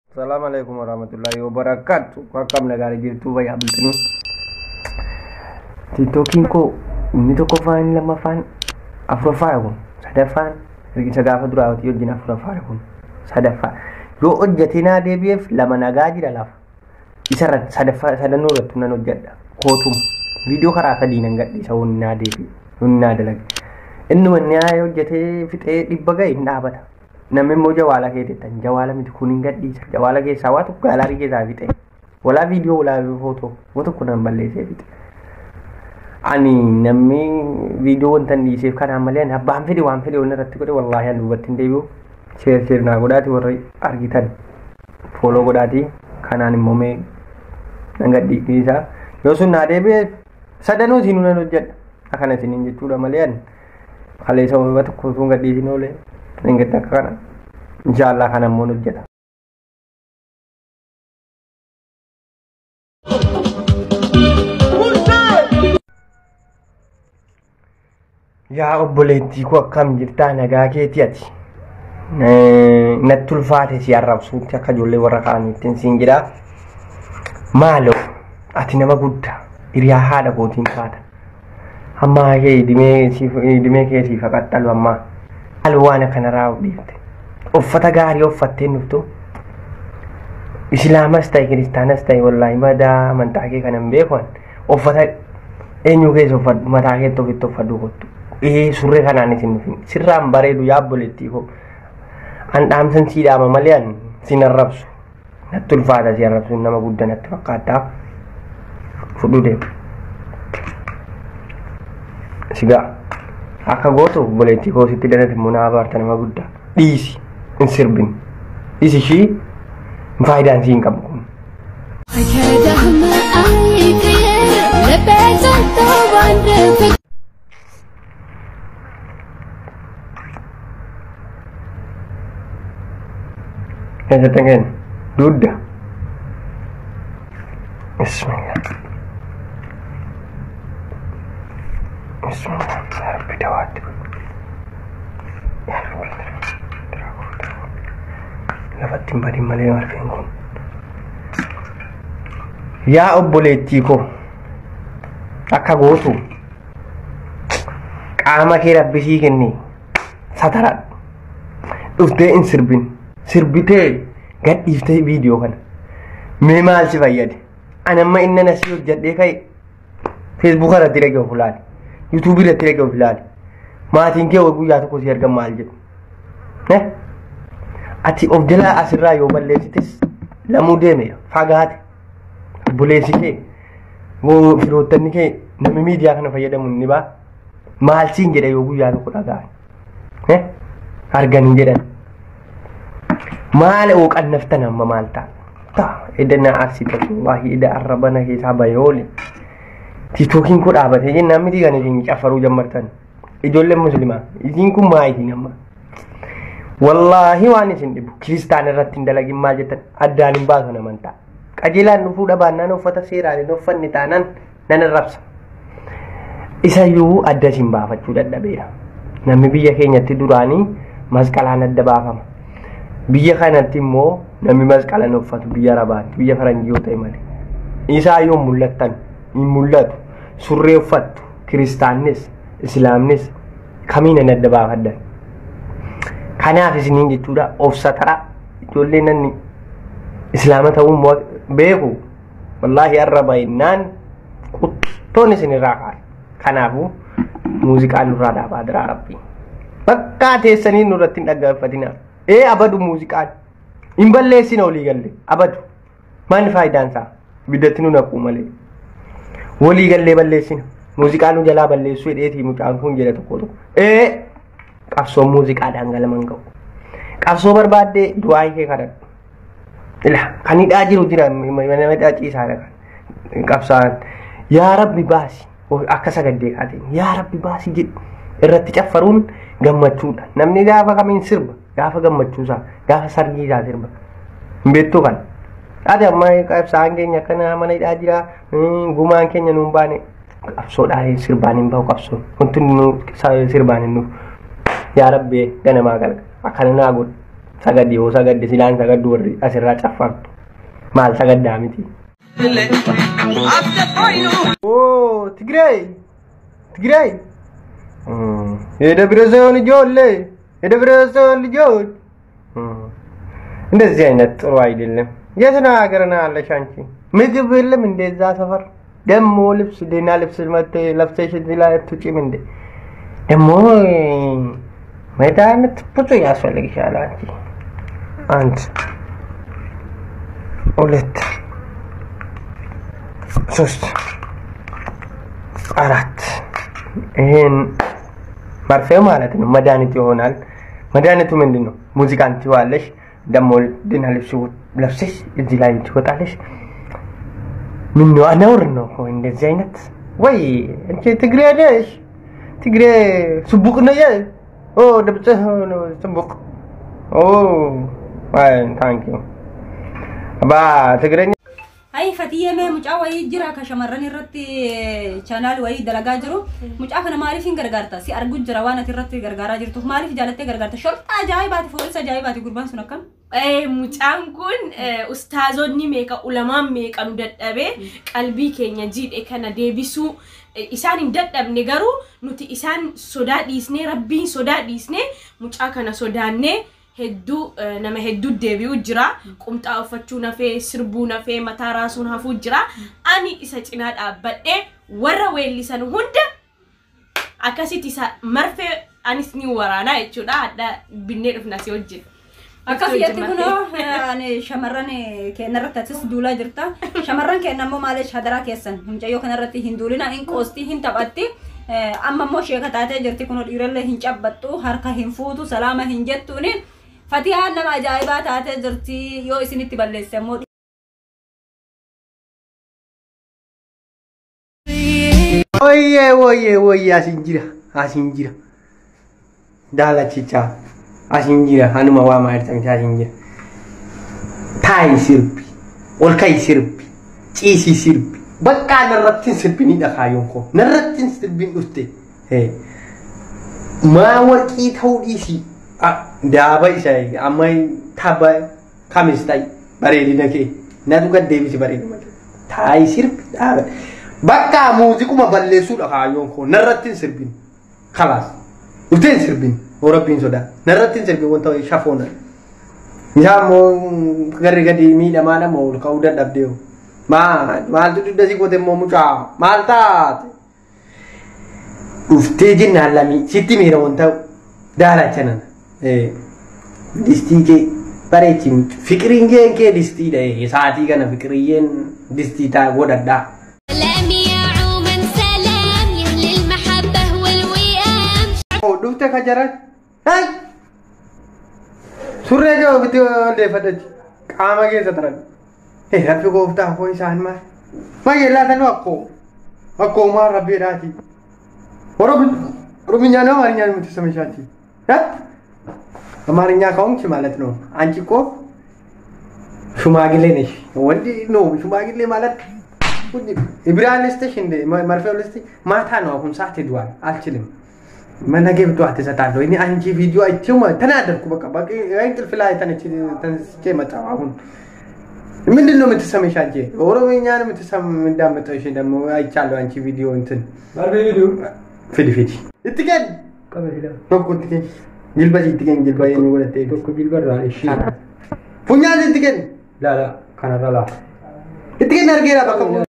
Assalamu alaikum warahmatullahi wabarakatuh. Akkam nagaa jirtu fayyaa bultanii. Tiktookiin koo inni tokkoffaan, inni lammaffaan, afuraffaadha kun, sadaffaan isa gaafa duraa wajjin afuraffaadha kun, sadaffaa. Yoo hojjetee naa deebi'eef lama nagaa jira lafa. Isarratti sadaffaa sadannoo irratti nan hojjedha. Kootum viidiyoo karaa sadii nan gadhiisa wanni naa deebi'e wanni naa dalage. Innuma inni haa hojjetee fixee 100 ga'e hin dhaabata. Namni immoo jawaala kee jettan jawaala miti kun hin gadhiisa. Jawaala keessaa waa tokko gaalaarii keessaa fixe. Walaa viidiyoo walaa footoo waa tokko nan balleessee fixe. Ani namni viidiyoo wanta hin dhiiseef kanaan malee ani abbaan fedhe waan fedhe waan irratti godhe wallaahi ani duubatti hin deebi'u. Sheer sheer naa godhaati warri argitan fooloo godhaati kanaan immoo mee nan gadhiisa. Yoo sun naa deebi'e sadanuu isinuu nan hojjedha. Akkana isiniin jechuudha malee ani kaleessa waan tokko osoo hin gadhiisin oolee nan gadda akka kana. Inshaallah kana immoo hojjedha. Yaa obboleettii koo akkam jirtaa nagaa keetii ati? Natti ulfaate si arrabsuutti akka ijoollee warra kaaniittiin siin jedha. Maaloo ati nama guddaa hiriyaa haadha kootiin taata. Ammaa kee idimee kee siif haqaxxalu ammaa. Maaloo waan akkanarraa dhiifte. Uffata gaarii uffattee dhuftu. Islaamas ta'e kiristaanas ta'e wallaahi madaa amantaa kee kana hin beeku. Uffata eenyu keessa uffadhu mataa keetti ofitti uffadhu kottu. Surree kanaan isin dhufin. Sirraan bareedu yaa obboleettii koo. An dhaamsan sii dhaama malee an sin arrabsu. Natti ulfaata si arrabsuun nama guddaa natti fakkaata. Fudhuu deema. Sigaa akka gootu obboleettii koo sitti danate immoo naa abaarta nama guddaa. Dhiisi hin sirbin. Dhiisi ishii faayidaan sii hin qabu kun. Eessatti kenna? Dugda. Bismillah. Bismillah. Yaa Rabbi dawaatti godhi. Yaa Rabbi lafatti hin badin malee marfeen kun. Yaa obboleettii koo akka gootu qaama kee Rabbi sii kenne sataradhu. Dhuftee hin sirbin. Sirbitee gadhiiftee viidiyoo kana. Mee maal si fayyade? Ani amma inni na si hojjedhee ka'e Feesbuuka irratti dhagee of ilaali. Yuutuubii irratti dhagee of ilaali. Maatiin kee guyyaa tokko si argan maal jedhu? Ati of jalaa asirraa yoo balleessites lamuu deeme fagaate. Obboleessi kee firoottanni kee namni miidiyaa kana fayyadamu ni ba'a. Maal siin jedha yoo guyyaa tokko dhaga'an? Arganii jedhan. Maal hooqannaftan amma maal ta'a? Ta'a edda na arsita wallaahi edda arraba na keessaa bahee oole. Tiktookiin koo dhaabatee jennaan miti kan isin caffaruu jammartan. Ijoolleen musliimaa isin kun maa isin amma? Wallaahi waan isin dhibu kiristaan irratti hin dalagin maal jettan addaan hin baasan amantaa. Qajeelaan dhufuu dhabaannaan uffata seeraan hin uffanne taanaan nan arrabsa. Isayyuu adda isin baafachuu dadhabeera. Namni biyya keenyatti duraanii masqalaan adda baafama. Biyya kanatti immoo namni masqala hin uffatu biyya Arabaatti biyya faranjii yoo ta'e malee. Isaa yoo mul'attan hin mul'atu. Surree uffattu kiristaannis islaamnis kamiin adda baafaddan. Kanaaf isiniin jechuudha of sataraa ijoollee namni islaama ta'uu beeku wallaahi arraba innaan quttoon isinirraa kaasa. Kanaafuu muuziqaan nurraa dhaabaa jira Rabbi. Bakka teessanii nurratti hin dhaggeeffatinaa. Abadu muuziqaan hin balleessina olii galle abadu. Maal faayidaan isaa? Ibiddatti nu naquu malee. Walii gallee balleessina. Muuziqaan nu jalaa balleessuu hidheetii mucaan kun jedha tokko tokko. Qabsoon muuziqaadhaan galaman ga'u. Qabsoo barbaaddee du'aa kee kadhadhu. Ila kan hidhaa jiru jira nama hidhaa ciisaadha kan qabsaa'an. Yaa Rabbi baasi akka sagaddee kaateen yaa Rabbi baasi jedhu irratti caffaruun gammachuudha. Namni gaafa kamiin sirba gaafa gammachuusaa gaafa sargii isaa sirba. Hin beektuu kana. Ati amma qabsaa'aan keenya akkana mana hidhaa jira gumaan keenya nuun baane qabsoodhaan sirbaan hin bahu qabsoon wanti nu sirbaan hin dhufu. Yaa Rabbi ganamaa galga akkana naa godhu. Sagadi yoo sagadde silaan sagaddu warri asirraa caffartu. Maal sagaddaa miti. Oo Tigraay Tigraay የደብረ ጽዮን ijoollee የደብረ ጽዮን ልጆች እንደዚህ አይነት ጥሩ አይደለም። የት ነው ሀገር ነው ያለሽ አንቺ? ምግብ የለም እንደዛ ሰፈር ደግሞ ልብስ ደህና ልብስ ለብሰሽ እዚህ ላይ አትውጪም እንዴ? ደግሞ መድኃኒት ብዙ ያስፈልግሻል አንቺ። 1 2 3 4 ይሄን መርፌው ማለት ነው መድኃኒት ይሆናል። መድኃኒቱ ምንድን ነው? ሙዚቃን ትዋለሽ፣ ደግሞ ደህና ልብስ ለብሰሽ እዚህ ላይ ትወጣለሽ። ምን ነው ነውር ነው እኮ እንደዚህ አይነት። ወይ አንቺ ትግሬ ነሽ? ትግሬ ስቡቅ ነው የ ኦ ድምፅህ ነው ስቡቅ። ኦ አይ ታንክ ዩ ባ ትግረኛ Ay Fatiyee mee mucaa wayii jira ka shamarran irratti chaanaal wayii dalagaa jiru. Mucaa kana maaliif hin gargaarta? Si argu jira waan ati irratti gargaaraa jirtuuf maaliif jaalattee gargaarta? Shorxa ajaa'ibaati, foolisa ajaa'ibaati gurbaan sun akkam? Mucaan kun ustaazonni meeqa ulamaan meeqa nu dadhabee qalbii keenya jiidhe kana deebisuu isaan hin dadhabne, garuu nuti isaan sodaa dhiisnee rabbiin sodaa dhiisnee mucaa kana sodaannee hedduu nama hedduu deebi'u jira. Qumxaa uffachuu nafee, sirbuu nafee, mataa raasuun hafuu jira. Ani isa cinaa dhaabbadhee warra weellisan hunda akkasitti isa marfee anis ni waraanaa jechuudha. Hadda binnee dhufna si wajjin. Akkas jetti kunoo ani shamarran keenya irratti atis duulaa jirta. Shamarran keenya immoo maaliif hadaraa keessan mucayyoo kanarratti hin duulina, hin qoosti, hin taphatti. Amma immoo sheeka taatee jirti kunoo dhiirallee hin cabbattu, harka hin fuutu, salaama hin jettuuni. Fatiyaan nama ajaa'ibaa taatee jirti yoo isinitti balleesse immoo ወየ ወየ ወየ asin jira asin jira daalachicha asin jira hanuma waa maayirtamti asin jira taayi sirbi ol ka'i sirbi ciisii sirbi bakka narratti hin sirbinidha kaayyoon koo narratti hin sirbin dhufte maa warqii ta'uu dhiisii daaba isa amma tapha kamis ta'i bareedina kee natu gad deebisi bareeduma taayi sirbi dhaaba bakka muuziquma balleessuudha kaayyoon koo narratti hin sirbin kalaas dhuftee hin sirbin yoo rabbiin sodaa narratti hin sirbin wanta shafoona isaa immoo garri gadi miidhamaadha moo ol ka'uu dadhabdee maal maaltu dugda si goote immoo mucaa maal taate dhuftee jennaan lamii sitti miira wanta daalacha nana distii kee bareechi fiqiriin kee distiidha sa'aatii kana fiqiriyyeen distii taa godhadhaa. سلام يا عمان سلام يا أهل المحبة والوئام. Dhufte ka jaran hay surree kee ofitti olleeffadhachi qaama keessa taran rabbi gooftaa koo isaan maal mayyellaa tanuu akkoo akkoo maal rabbiidhaati ኦሮምኛ ነው አማርኛ ነው የምትሰሚው አንቺ? አማርኛ ከሆንሽ ማለት ነው አንቺ እኮ ሽማግሌ ነሽ። ወንድ ነው ሽማግሌ ማለት ኢብራሂም ልስጥሽ እንዴ መርፌው ልስጥሽ? ማታ ነው አሁን ሰዓት ሄዷል። አልችልም። ነገ ጠዋት እሰጣለሁ። እኔ አንቺ ቪዲዮ አይቼው ተናደድኩ። በቃ በቃ እንቅልፍ ላይ ተነስቼ መጣሁ። አሁን ምንድን ነው የምትሰሚሽ አንቺ? ኦሮምኛ ነው የምትሰሚ? እንዳመጣሽ ደግሞ አይቻለሁ። አንቺ ቪዲዮ እንትን ፊዲ ፊዲ itti kenni tokko itti kenni jilba itti kenni jilba eenyu godhattee Tokko jilbarraa ishii. funyaan itti kenni Laala kanarra laa. itti kenni argeera bakka bu'u.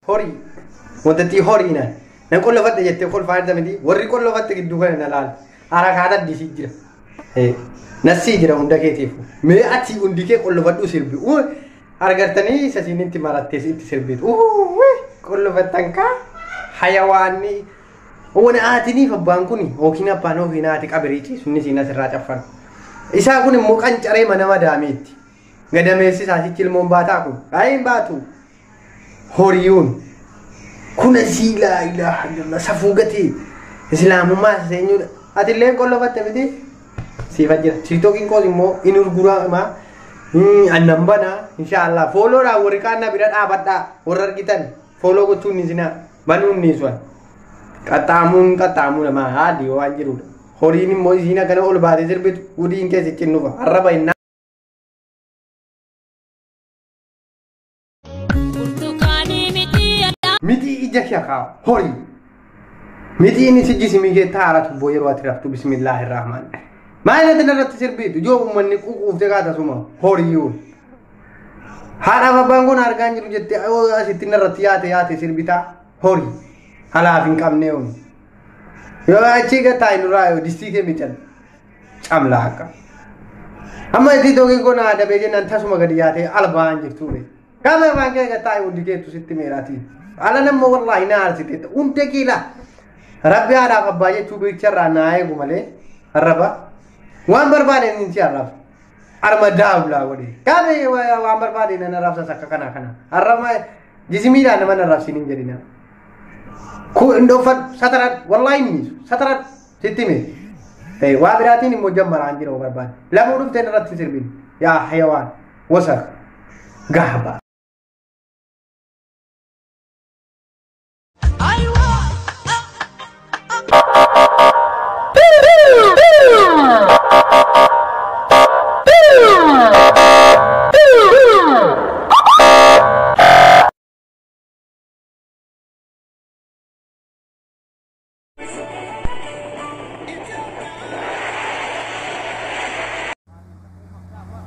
Horii wantattii horii naan nan qollofadhe jettee kolfaa jirta miti warri qollofatte gidduu kana na laal harakaata addisii jira. Nassii jira hunda keetiif mee ati hundi kee qollofadhu sirbi argartanii isa isiinitti marattee itti sirbitu qollofattan kaa hayawaanni wani aatiniif abbaan kun yookiin abbaan yookiin haati qabirii ciisunni isiin asirraa caffan. Isaa kun immoo qancaree mana madaameetti gadameessi isaatichi ilmoon baataa kun ayi hin baatu horiyuun kun asii laa ilaaha illallah safuu gatee islaamummaa seenyuudha ati illee qollofatte miti siifa jira tiktookiin koos immoo in urguramaa annan banaa inshaallah fooloodhaan warri kaan na bira dhaabadhaa warra argitan Follow gochuun ni sinaa banuun ni su'an. Qaxxaamuun qaxxaamuu namaa haadhi waan jirudha. Horiin immoo isiin akkana ol baatee sirbitu gudiin keessa cinnufa arraba innaa. Miti ija kee kaa horii. Miti inni si jisimii kee taara tubboo yeroo ati raftu bismillaahi rahmaan. Maal inni irratti sirbitu yoo uummanni ququuftee kaata suma horii yoo. Haadhaaf abbaan kun argaa hin jiru jettee asitti narratti yaate yaate sirbitaa horii. Halaaf hin qabne yoon. Yoo achii gataa hin duraa yoo distii kee mican camlaa akka. Amma itti tookiin kun adabee jennaan tasuma gadi yaatee albaan jirtu. Gaafa afaan kee gataa hundi keettu sitti meeraati. Ala nama wallaahi na aarsite hundee kiila. Rabbi haadhaaf abbaa jechuu bicharraa naa eegu malee arraba waan barbaade inni si arrabsa. Arma daawulaa godhe. Gaafa waan barbaade nan arrabsas akka kana kana. Arraba jisimiidhaan nama arrabsiin hin jedhina. Ku indooffadhu satarat wallaahi inni satarat sitti hime. Waa biraatiin immoo jammaraan jira barbaade. Lamuu dhuftee irratti sirbin. Yaa hayawaan wasaq gahba.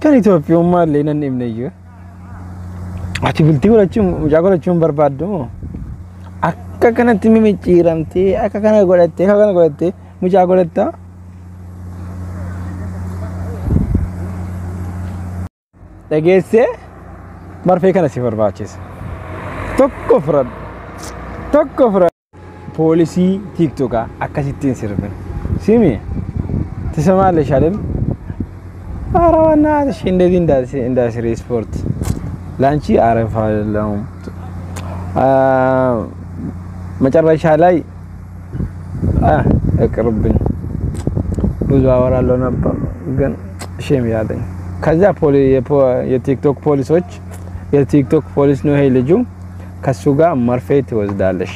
Kan Itoophiyummaa illee nan himne iyyuu. Ati bultii godhachuun mucaa godhachuun barbaaddu moo? Akka kanatti mimicciiramtee akka kana godhattee akka kana godhattee mucaa godhattaa? Dhageessee marfee kana si barbaachisa. Tokko fudhadhu. Tokko fudhadhu. Poolisii tiiktokaa akkasittiin sirbin. Simi ትሰማለሽ አይደል? ኧረ በእናትሽ እንደዚህ እንዳስሪ ስፖርት ላንቺ አረፍ አይደለም። መጨረሻ ላይ እቅርብኝ ብዙ አወራለሁ ነበር ግን ሼም ያለኝ። ከዛ የቲክቶክ ፖሊሶች የቲክቶክ ፖሊስ ነው ይሄ ልጁ ከሱ ጋር መርፌ ትወስዳለሽ።